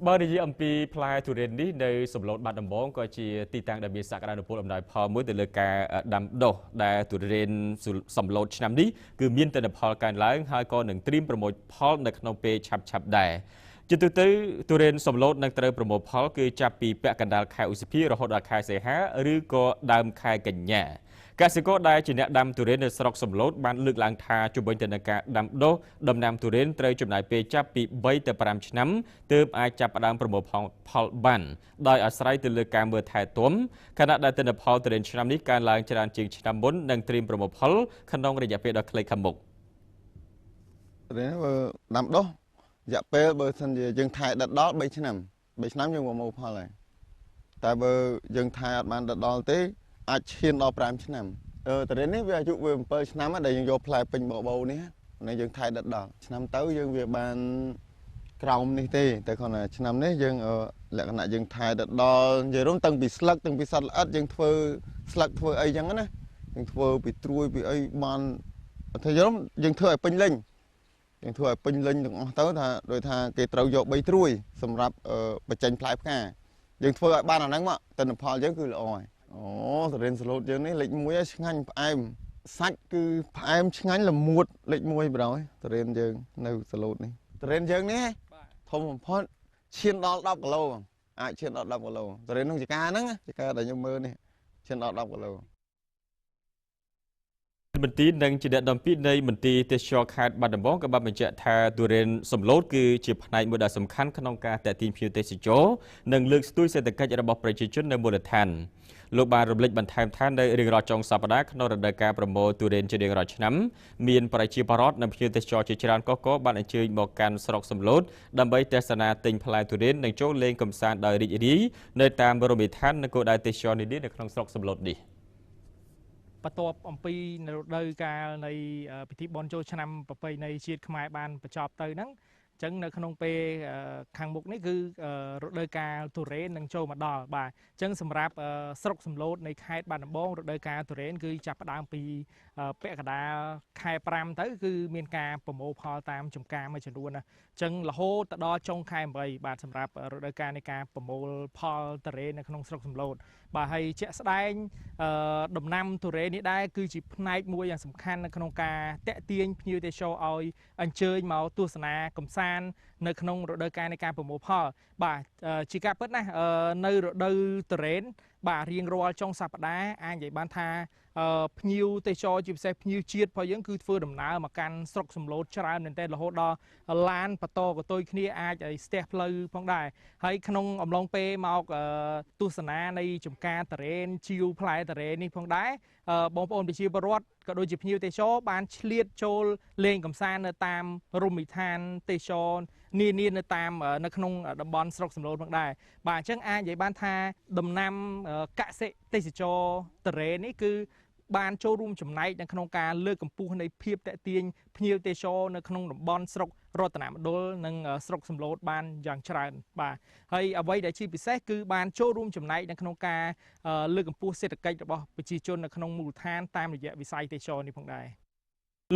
បើនិយាយអំពីផ្លែទុរេននេះនៅសំឡូតបាត់ដំបងក៏ជាទីតាំងដែលមានសក្តានុពលអំណោយផលមួយទៅលើការដាំដុះដែលទុរេនសំឡូតឆ្នាំនេះគឺមានទិន្នផលកើនឡើងហើយក៏នឹងត្រៀមប្រមូលផលនៅក្នុងពេលឆាប់ៗដែរជាទូទៅទុរេនសំឡូតនឹងត្រូវប្រមូលផលគឺចាប់ពីពាក់កណ្ដាលខែឧសភារហូតដល់ខែសីហាឬក៏ដើមខែកញ្ញាកសិករដែលជាអ្នកដាំទុរេននៅស្រុកសំឡូតបានលើកឡើងថាជំវិញទៅនឹងការដាំដុះដំណាំទុរេនត្រូវចំណាយពេលចាប់ពី3ទៅ5ឆ្នាំទើបអាចចាប់ផ្ដើមប្រមូលផលបានដោយអាស្រ័យទៅលើការមើលថែទាំខណៈដែលទិន្នផលទុរេនឆ្នាំនេះកើនឡើងច្រើនជាងឆ្នាំមុននិងត្រៀមប្រមូលផលក្នុងរយៈពេលដ៏ខ្លីខាងមុខទុរេនបើដាំដុះរយៈពេលបើសិនជាយើងថែដិតដល់3ឆ្នាំ3ឆ្នាំយើងប្រមូលផលហើយតែបើយើងថែអត់បានដិតដល់ទេអាចឈានដល់5ឆ្នាំទុរេននេះវាអាយុវា7ឆ្នាំដែលយើងយកផ្លែពេញបបោនេះនេះយើងថែដិតដល់ឆ្នាំទៅយើងវាបានក្រោមនេះទេតែគ្រាន់តែឆ្នាំនេះយើងលក្ខណៈយើងថែដិតដល់និយាយរួមតាំងពីស្លឹកតាំងពីសត្វល្អិតយើងធ្វើស្លឹកធ្វើអីចឹងណាយើងធ្វើពីត្រួយពីអីបានថាយល់យើងធ្វើឲ្យពេញលេញយើងធ្វើឲ្យពេញលេញទាំងអស់ទៅថាដោយថាគេត្រូវយក3ត្រួយសម្រាប់បញ្ចេញផ្លែផ្កាយើងធ្វើឲ្យបានអាហ្នឹងមកទិន្នផលយើងគឺល្អហើយអូទុរេនសឡូតយើងនេះលេខ1ហើយឆ្ងាញ់ផ្អែមសាច់គឺផ្អែមឆ្ងាញ់ល្មួតលេខ1បណ្ដោយទុរេនយើងនៅសឡូតនេះទុរេនយើងនេះធំបំផុតឈានដល់10គីឡូអាចឈានដល់10គីឡូទុរេនក្នុងចការហ្នឹងចការដែលខ្ញុំមើលនេះឈានដល់10គីឡូមន្ទីរនិងជាអ្នកនាំពាក្យនៃមន្ទីរទេសចរខេត្តបាត់ដំបងក៏បានបញ្ជាក់ថាទុរេនសំឡូតគឺជាផ្នែកមួយដ៏សំខាន់ក្នុងការទាក់ទាញភ្ញៀវទេសចរនិងលើកស្ទួយសេដ្ឋកិច្ចរបស់ប្រជាជននៅមូលដ្ឋានលោកបានរំលេចបន្ថែមថានៅរៀងរាល់ចុងសប្តាហ៍ក្នុងរដូវកាលប្រមូលទុរេនជារៀងរាល់ឆ្នាំមានប្រជាពលរដ្ឋនិងភ្ញៀវទេសចរជាច្រើនកកបានអញ្ជើញមកកាន់ស្រុកសំឡូតដើម្បីទស្សនាទិញផ្លែទុរេននិងចូលលេងកម្សាន្តដោយរីករាយនៅតាមរមណីយដ្ឋាននិងគោលដៅទេសចរនានានៅក្នុងស្រុកសំឡូតនេះបន្ទាប់អំពីរដូវកាលនៃពិធីបុណ្យចូលឆ្នាំប្រពៃណីជាតិខ្មែរបានបញ្ចប់ទៅហ្នឹងអញ្ចឹងនៅក្នុងពេលខាងមុខនេះគឺរដូវកាលទុរេននឹងចូលមកដល់បាទអញ្ចឹងសម្រាប់ស្រុកសំឡូតនៃខេត្តបាត់ដំបងរដូវកាលទុរេនគឺចាប់ផ្ដើមពីពាក់កណ្ដាលខែ5ទៅគឺមានការប្រមូលផលតាមចំការមួយចំនួនណាអញ្ចឹងរហូតទៅដល់ចុងខែ8បាទសម្រាប់រដូវកាលនៃការប្រមូលផលទុរេននៅក្នុងស្រុកសំឡូតបាទហើយជាក់ស្ដែងដំណាំទុរេននេះដែរគឺជាផ្នែកមួយយ៉ាងសំខាន់នៅក្នុងការទាក់ទាញភ្ញៀវទេសចរឲ្យអញ្ជើញមកទស្សនាកម្សាន្តនៅក្នុងរដូវកាលនៃការប្រមូលផលបាទជាការពិតណាស់នៅរដូវទុរេនបាទរៀងរាល់ចុងសប្តាហ៍អាចនិយាយបានថាភ្ញៀវទេសចរជាពិសេសភ្ញៀវជាតិរបស់យើងគឺធ្វើដំណើរមកកាន់ស្រុកសំឡូតច្រើនមែនទែនរហូតដល់ឡានបន្តកតុយគ្នាអាចឲ្យស្ទះផ្លូវផងដែរហើយក្នុងអំឡុងពេលមកទស្សនានៃចំការទុរេនជាវផ្លែទុរេននេះផងដែរបងប្អូនប្រជាពលរដ្ឋក៏ដូចជាភ្ញៀវទេសចរបានឆ្លៀតចូលលេងកម្សាន្តនៅតាមរមណីយដ្ឋានទេសចរនានានៅតាមនៅក្នុងតំបន់ស្រុកសំឡូតផងដែរបាទអញ្ចឹងអាចនិយាយបានថាដំណាំកសិទេសចរទុរេននេះគឺបានចូលរួមចំណែកនៅក្នុងការលើកកម្ពស់នៃភាពទាក់ទាញភ្ញៀវទេសចរនៅក្នុងតំបន់ស្រុករតនមណ្ឌលនិងស្រុកសំឡូតបានយ៉ាងច្រើនបាទហើយអ្វីដែលជាពិសេសគឺបានចូលរួមចំណែកនៅក្នុងការលើកកម្ពស់សេដ្ឋកិច្ចរបស់ប្រជាជននៅក្នុងមូលដ្ឋានតាមរយៈវិស័យទេសចរនេះផងដែរ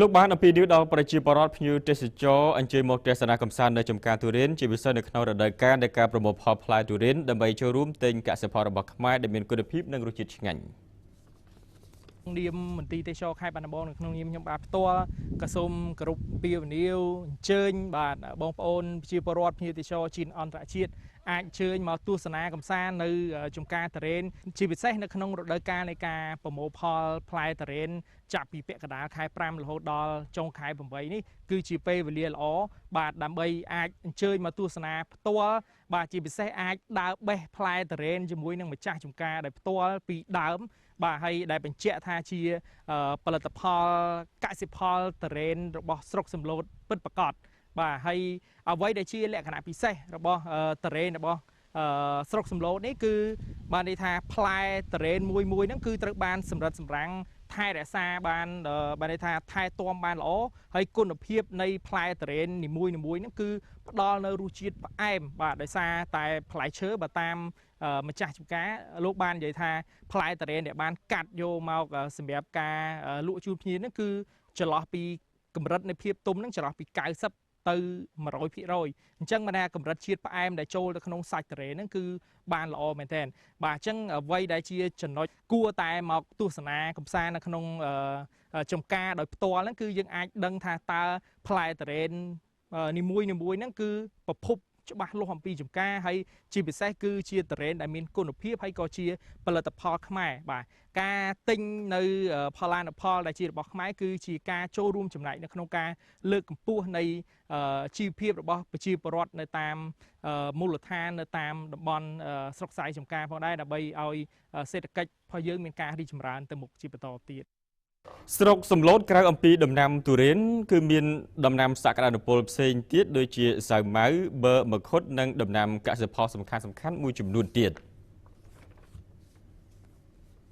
លោកបានអំពាវនាវដល់ប្រជាពលរដ្ឋភ្ញៀវទេសចរអញ្ជើញមកទស្សនាកម្សាន្តនៅចំការទុរេនជាពិសេសនៅក្នុងរដូវកាលនៃការប្រមូលផលផ្លែទុរេនដើម្បីចូលរួមទិញកសិផលរបស់ខ្មែរដែលមានគុណភាពនិងរសជាតិឆ្ងាញ់នាមមន្ទីរទេសចរខេត្តបាត់ដំបងនៅក្នុងនាមខ្ញុំបាទផ្ទាល់ក៏សូមគោរពពាវនាវអញ្ជើញបាទបងប្អូនប្រជាពលរដ្ឋភ្ញៀវទេសចរជាតិអន្តរជាតិអាចអញ្ជើញមកទស្សនាកម្សាន្តនៅចំការទុរេនជាពិសេសនៅក្នុងរដូវកាលនៃការប្រមូលផលផ្លែទុរេនចាប់ពីពាក់កណ្ដាលខែ5រហូតដល់ចុងខែ8នេះគឺជាពេលវេលាល្អបាទដើម្បីអាចអញ្ជើញមកទស្សនាផ្ទាល់បាទជាពិសេសអាចដើរបេះផ្លែទុរេនជាមួយនឹងម្ចាស់ចំការដោយផ្ទាល់ពីដើមបាទហើយដែលបញ្ជាក់ថាជាផលិតផលកសិផលទុរេនរបស់ស្រុកសំឡូតពិតប្រាកដបាទហើយអ្វីដែលជាលក្ខណៈពិសេសរបស់ទុរេនរបស់ស្រុកសំឡូតនេះគឺបានន័យថាផ្លែទុរេនមួយមួយហ្នឹងគឺត្រូវបានសម្រិតសម្រាំងថែរក្សាបានបានន័យថាថែទាំបានល្អហើយគុណភាពនៃផ្លែទុរេននីមួយៗហ្នឹងគឺផ្ដល់នៅរសជាតិផ្អែមបាទដោយសារតែផ្លែឈើបើតាមម្ចាស់ចំការលោកបាននិយាយថាផ្លែទុរេនដែលបានកាត់យកមកសម្រាប់ការលក់ជូនភ្ញៀវហ្នឹងគឺចន្លោះពីកម្រិតនៃភាពទុំហ្នឹងចន្លោះពី90 ទៅ 100%។ អញ្ចឹងមិនថាកម្រិតជាតិផ្អែមដែលចូលទៅក្នុងសាច់ទុរេនហ្នឹងគឺបានល្អមែនទែន។ បាទ អញ្ចឹងអ្វីដែលជាចំណុចគួរតែមកទស្សនាកំសាន្តនៅក្នុងចំការដោយផ្ទាល់ហ្នឹង គឺយើងអាចដឹងថាតើផ្លែទុរេននីមួយនីមួយហ្នឹងគឺប្រភពច្បាស់លាស់អំពីចំការ ហើយជាពិសេសគឺជាទុរេនដែលមានគុណភាព ហើយក៏ជាផលិតផលខ្មែរ។ បាទ ការទិញនៅផលានុផលដែលជារបស់ខ្មែរ គឺជាការចូលរួមចំណែកនៅក្នុងការលើកកម្ពស់នៃជីវភាពរបស់ប្រជាពលរដ្ឋនៅតាមមូលដ្ឋាន នៅតាមតំបន់ស្រុកស្រែចំការផងដែរ ដើម្បីឲ្យសេដ្ឋកិច្ចរបស់យើងមានការរីកចម្រើនទៅមុខជាបន្តទៀត។ ស្រុកសំឡូតក្រៅអំពីដំណាំទុរេន គឺមានដំណាំសក្តានុពលផ្សេងទៀត ដូចជាសាវម៉ាវ បឺមឃុត និងដំណាំកសិផលសំខាន់ៗមួយចំនួនទៀត។